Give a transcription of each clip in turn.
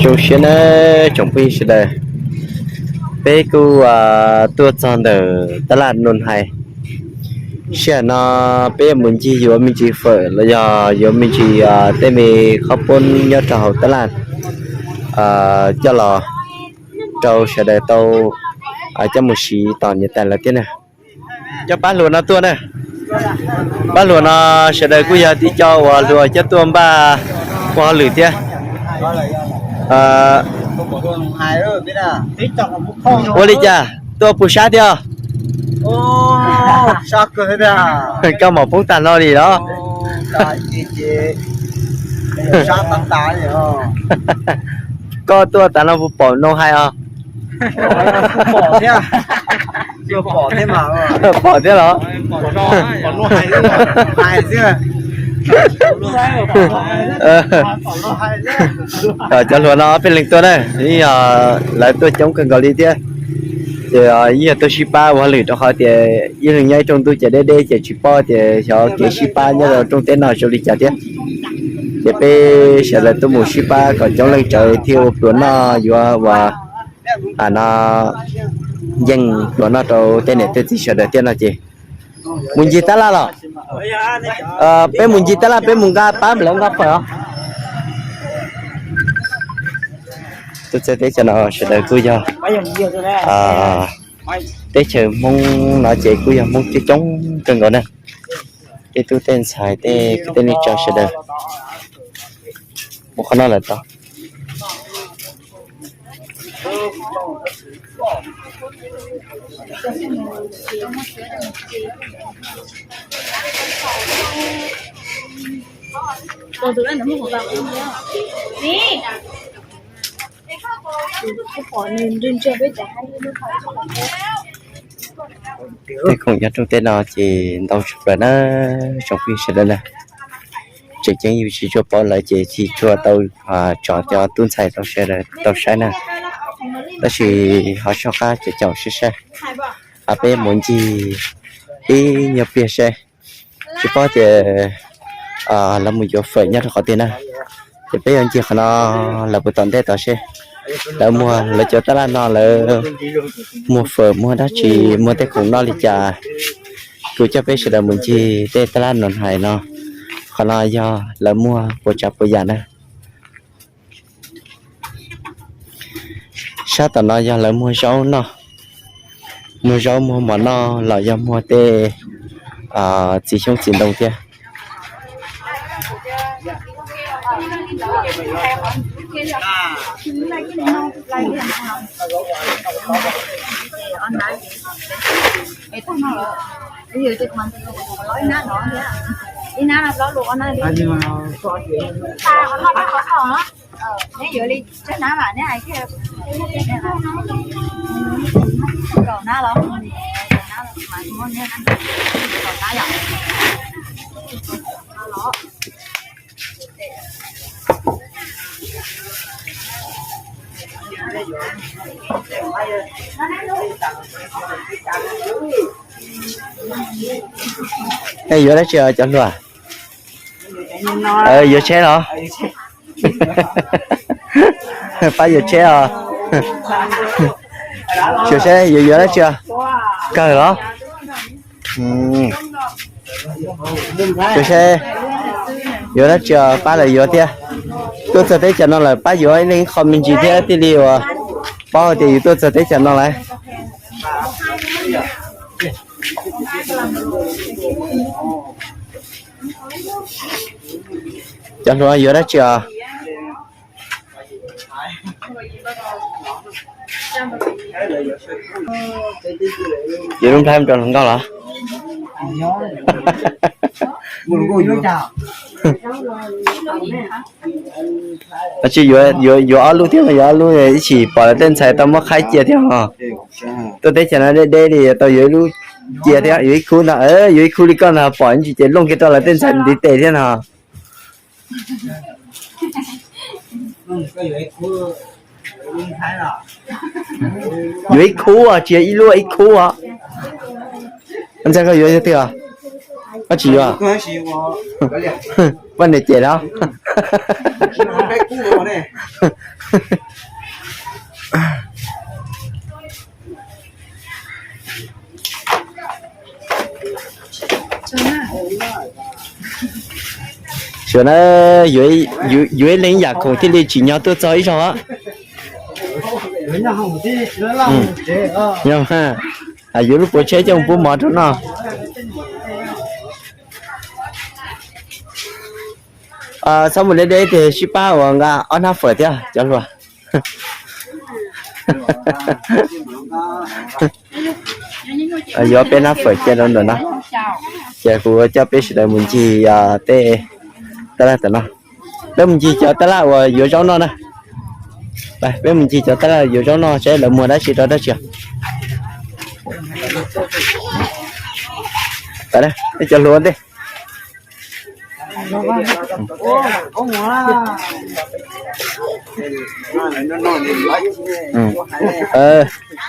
Zoo siab na tsoom phooj ywg sawv daws, peb kuj tuaj txog ntawm tab laj Noos Hais. Sij hawm no peb yuav mus ncig yuav me ntsis fawm los yog yuav me ntsis tej me qhob poob nyob rau hauv tab laj coj los rau sawv daws tau coj mus siv tos niam tais lawv thiab na. Coj pab hluas no tuaj na. Pab hluas no sawv daws kuj yog tib co uas hluas coj tuaj npaj ua hauj lwm thiab. Ua li cas tuaj puas sab thiab? Koj mom poob tag no li los? Koj tuaj tas no puas pom Noos Hais os? Pom thiab los? Cov hluas no peb leeg tuaj na, yog lawv tuaj coob kawg nkaus li thiab. Ces yog tuaj sib pab ua hauj lwm rau qhov tias ib leeg nyob ib rooj ntuj ces deb deb ces tsis paub tias xyov kev sib pab nyob rau rooj teb no zoo li cas thiab. Ces peb sawv daws tuaj mus sib pab kom coob leej tsawv thiaj ua pluas noj yuav ua no yeej pluas noj rau tej niam tej txiv sawv daws thiab no ces. Mus ncig tab laj los? Peb mus ncig tab laj peb mus nqa pab lawv nqa fawm os. Tuaj txog teb chaws no sawv daws kuj yog teb chaws Hmoob no ces kuj yog Hmoob coob coob kawg nkaus na. Tej tub tej ntxhais tej kwv tij neej tsa sawv daws mus qhov no lawm tau. Tej khoom nyob rau tej no ces ntau tshaj plaws na tsoom phooj ywg sawv daws na. Tseem ceeb yus tsis tshua paub lawm ces tsis tshua tau tso cov tub ntxhais rau sawv daws tau saib na. Tab sis ho soj qab caum caum saib saib, peb mus ncig ib nyuag pliag saib, tsis paub tias lawv mus yuav fawm nyob rau qhov twg na. Ces peb yuav ncig qhov no, lawv puas tom ntej tod seb lawv muag lawv cov tab laj no lawv muag fawm muag dab tsi, muag tej khoom noj li cas. Kuv coj peb sawv daws mus ncig tej tab laj Noos Hais no, qhov no yog lawv muag puas tsav puas yam na. Sab tom no yog lawv muag zaub noj, muag zaub muag mov noj los yog muag tej txiv xyoob txiv ntoo thiab. Es yuav dab tsi cov hluas? Yuav tsheb los? Pab yuav tsheb os. Xyuas seb yuav yuav dab tsi os? Kawg los? Xyuas seb yuav dab tsi os, pab lawv yuav thiab. Tuaj txog teb chaws no lawm pab yuav ib leeg qho me ntsis thiab thiaj li uas paub hais tias yus tuaj txog teb chaws no lawm. Cov hluas yuav dab tsi os? Yuav lub nplhaib rau hluas nkauj los? Tsis yuav, yuav ob lub thiab mas, yuav ob lub ib chim pom lawv tej ntxhais tau muab qhaib cia thiab os. Tuaj teb chaws no deb deb li tau yuav ib lub cia thiab, yuav ib khub ntag, yuav ib khub li koj ntag pom ntsis ces looj kiag rau lawv tej ntxhais ntiv tes thiab no. Yuav ib khub os, tsis yog ib lub, ib khub os. Ntxhais koj yuav yog twg os? Koj tsis yuav? Poj niam cem los? Sawv daws, yuav ib leeg yam khoom thiaj li tsim nyog tuaj txog ib zaug. Yuav lub puav tsheb coj mus pub mov rau noj. Txhob mus deb deb tiag, sib pab uas nqa ob hnab fawm thiab cov hluas. Yuav peb hnab fawm cia rau ntawm no, ces kuv coj peb sawv daws mus ncig tej taj laj tam no. Peb mus ncig cov taj laj uas yuav zaub noj na. Peb mus ncig cov taj laj yuav zaub noj saib lawv muag dab tsi rau dab tsi. Cov hluas ntej.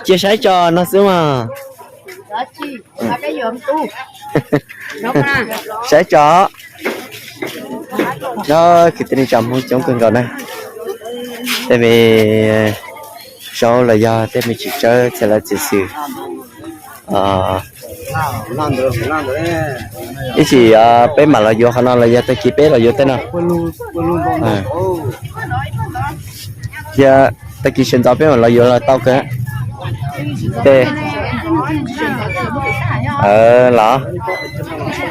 Cia saib tso no xwb mas. Saib tso. No kwv tij neej tsa Hmoob coob kawg nkaus na. Tej me zaub los yog tej me txiv tsawb txhia lawv txiv xwm. Ib chim peb mam los yuav qhov no los yog tag kis peb los yuav tej no. Yog tag kis sawv ntxov peb mam los yuav los tau kawg. Tej los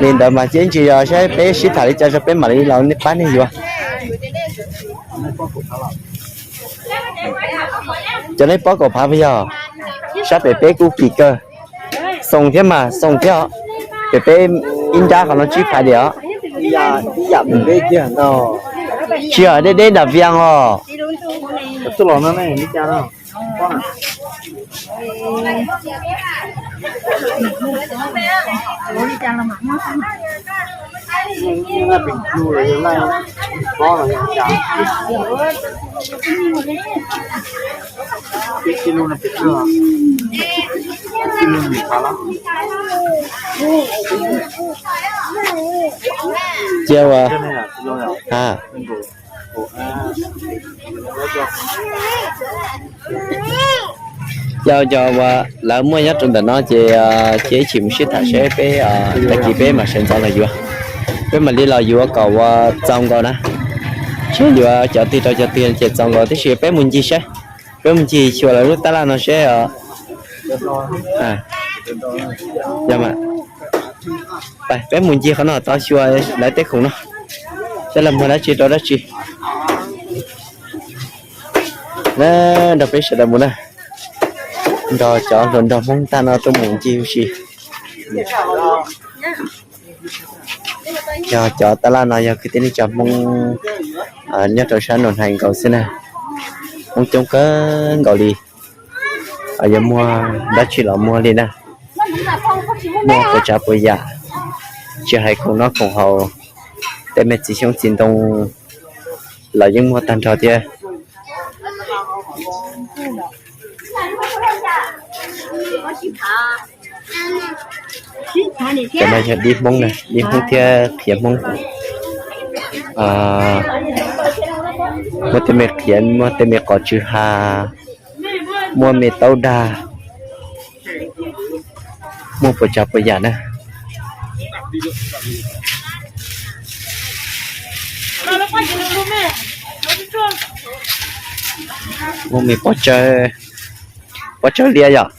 li ntawd mas cia ib ntsis yog saib peb sib tham li cas tso peb mam li los pab nej yuav. Cov nej pob kaum phav puas yog? Sab pem peb kuj kim kawg. Xoo thiab mas xoo thiab os. Pem peb ib nrab qhov no tsib phav diam os. Tsis yog deb deb nram Vias os. Cia ua, ha, yog cov uas lawv muaj nyob rau ntawm no ces cia ib chim mus sib tham seb peb tag kis peb mam sawv ntxov los yuav. Peb mam li los yuav kom ua txaus nkaus na. Seb yuav cov twg rau cov twg ces txaus nkaus, tab sis peb mus ncig saib. Peb mus ncig xyuas lawv lub taj laj no seb. Peb mus ncig qhov no tau xyuas lawv tej khoom no, seb lawv muag dab tsi rau dab tsi. Na, nrog peb sawv daws mus na, nrog cov hluas nraug Hmoob tag no tuaj mus ncig ua si. Yog cov taj laj no yog kwv tij neej tsa Hmoob nyob rau sab Nus Hais nkaus xwb na. Hmoob coob kawg nkaus li, yuav muag dab tsi los muag li na. Muag puas tsav puas yam, tsis hais khoom noj khoom haus, tej me txiv xyoob txiv ntoo los yeej muag tag nrho thiab. Cov no yog dib Hmoob na, dib Hmoob thiab qhiav Hmoob. Muaj tej me qhiav, muaj tej me qos tsw ha, muaj me taub dag, muaj puas tsav puas yam na. Muaj me pob tsawb, pob tsawb liab yom.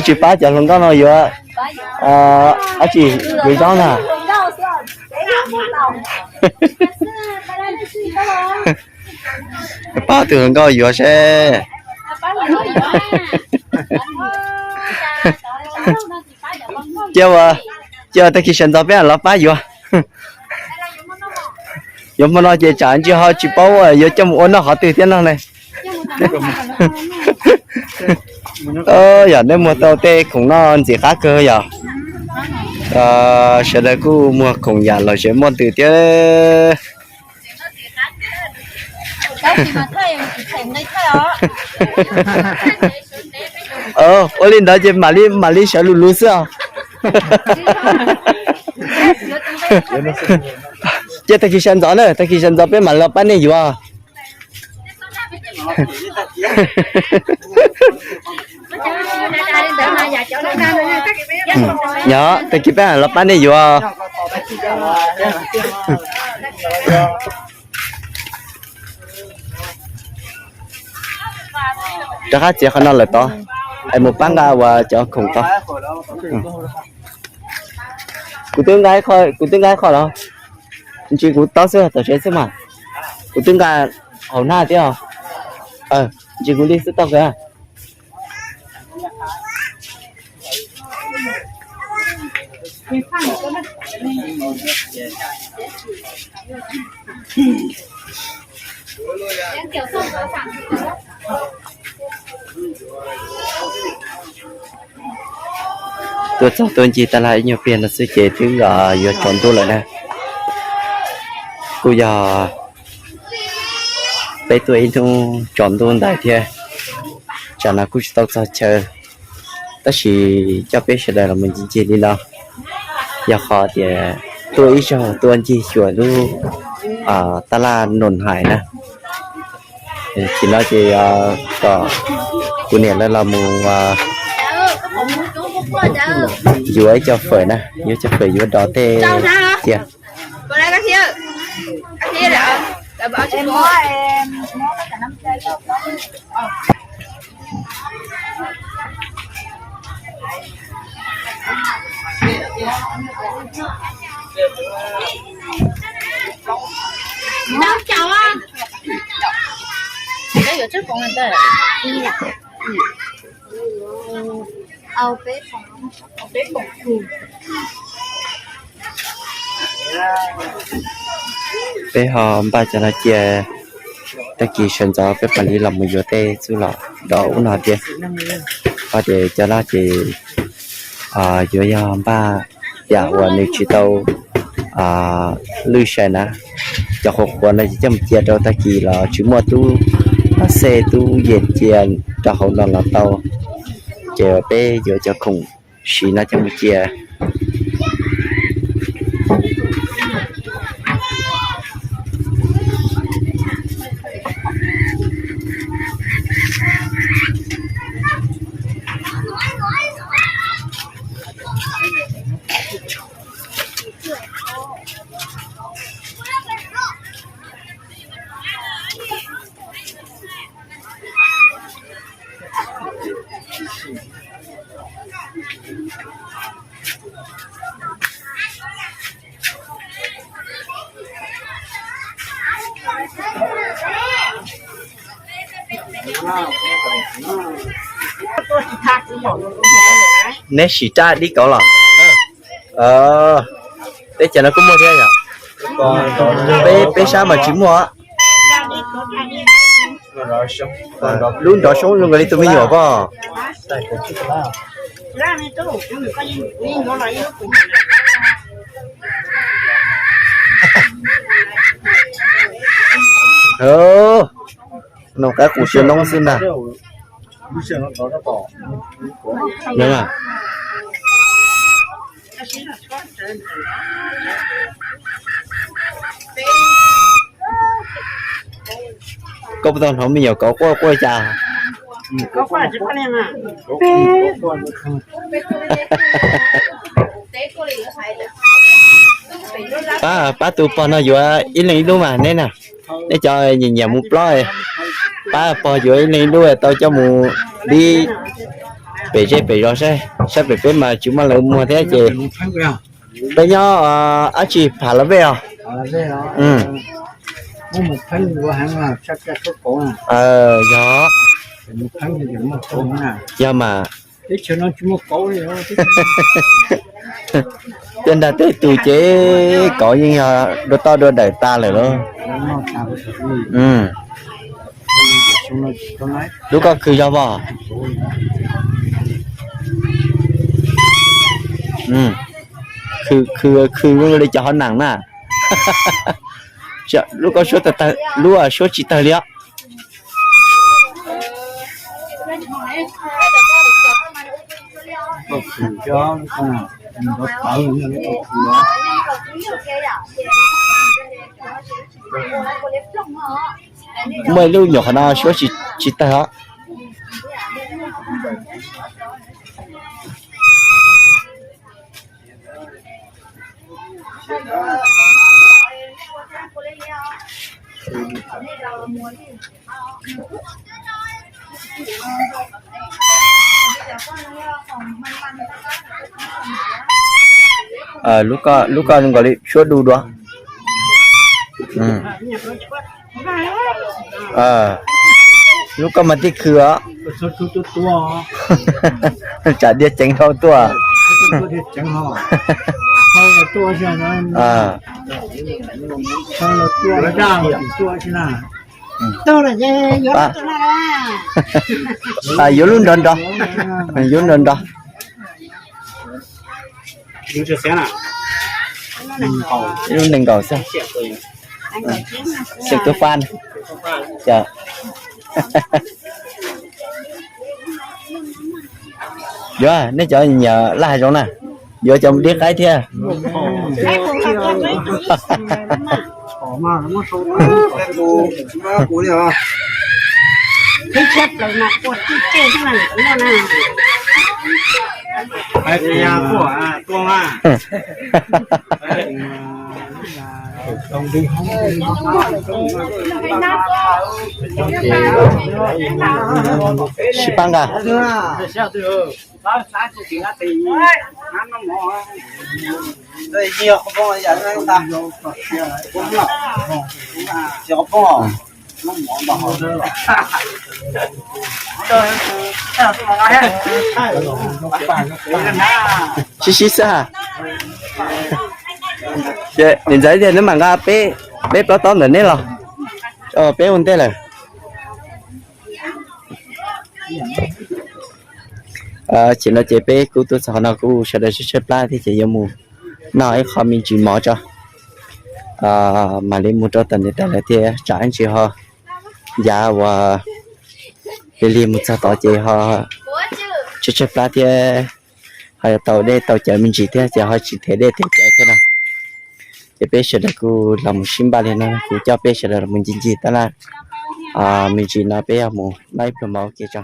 Tsis pab cov hluas nkauj no yuav dab tsi, yuav zaub na. Pab tus hluas nkauj yuav seb. Cia ua, cia ua tag kis sawv ntxov peb los pab yuav. Yuav hmo no ces tsam ntsis ho tsis paub yuav coj mus ua noj qhov twg thiab no ne. Yog nej muag tau tej khoom noj ntxim qab kawg yog. Sawv daws kuj muag khoom yam lom zem muaj ntws thiab. Ua li ntawd ces mam li sawv lus lus xwb os. Ces tag kis sawv ntxov na, tag kis sawv ntxov peb mam los pab nej yuav. Yog, tag kis peb mam los pab nej yuav. Rov qab txiav qhov no lawm tod, es mus pab nqa uas cov khoom tod. Kuv twb nqa, kuv twb nqa ib qho los, ntsis kuv tob xwb, tam sim xwb mas. Kuv twb nqa hauv hnab thiab os. Ntsis kuv li xwb tau kawg. Tuaj txog tuaj ncig tab laj ib nyuag pliag no xwb ces twb yuav tsaus ntuj lawm na. Kuj yog peb tuaj ib hnub tsaus ntuj ntais thiab, tsam no kuj tsis tau txog chaw, tab sis coj peb sawv daws los mus ncig ncig li no, yog qhov tias tuaj ib zaug tuaj ncig xyuas lub tab laj Noom Hais na. Tam sim no ces kom kuv niam lawv los mus yuav ib co fawm na, yuav ib co fawm yuav dov tej cia. Peb ho npaj cov no cia, tag kis sawv ntxov peb mam li los mus yuav tej txuj lom dov ub no thiab. Ho tias cov no ces yuav yog npaj yam uas nws tsis tau lwj sai na. Cov qhuav qhuav no ces coj mus cia rau tag kis los tsis muaj tub xej tub yees cia rau hauv no los tau. Ces peb yuav cov khoom siv no coj mus cia. Neb sim rab dib kauv los? Teb chaws no kuj muaj thiab yom? Peb, peb sab mas tsis muaj. Lub nrov xyoob zoo nkaus li tus me nyuam pob. Noj qab qus xyaw noob xwb ntag. Koj puas tau hnov me nyuam kauv quaj quaj cas? Pab, pab tus pog no yuav ib leeg ib lub mas neb na. Neb cov nyiam nyiam mus plob, pab pog yuav ib leeg ib lub tau coj mus dib pem zej pem zos saib, saib pem peb mas tsis muaj lawv muag thiab ces peb nyob dab tsi Phav Las Vej os? Yog, yog mas. Tej nrag tej tus ces kauv yeej yog dua toj dua daim tas lawm lauj. Lub koj khw zog pom. Khw, khw, khw li cov hov neem na. Lub koj suab tawg tawg, lub suab tsis tawg li os. Muaj ib lub nyuam qhov no suab tsis tawg os. Lub ko nkaus li suab du dua. Lub ko mas tib khw os. Tsam diav ceev dhau tuaj. Yuav lub nrog nrog, yuav nrog nrog. Lub nees nkaum xwb. Xeem tub fab. Yuav nej cov nyiam laj hav zoov na, yuav cov dib qaib thiab. Sib pab nqa. Sib sib xwb. Niam ntxawm tias neb mam nqa peb, peb plaub taub ntawm neb los. Peb ua ntej lawm. Ces no ces peb kuj tuaj txog qhov no kuj sawv daws tshaib tshaib plab thiab ces yuav mus noj ib qho me ntsis mov tso, mam li mus rau tom ntawd tas lawm thiab tsam ib ntsis ho yav uas lig lig mus txog tod ces ho tshaib tshaib plab thiab ho yuav tau dej tau cawv me ntsis thiab ces ho tsis them dej them cawv thiab na. Ces peb sawv daws kuj los mus sib npaj li no, kuv coj peb sawv daws los mus ncig ncig tab laj me ntsis no peb yuav mus noj ib pluag mov ua ke tso.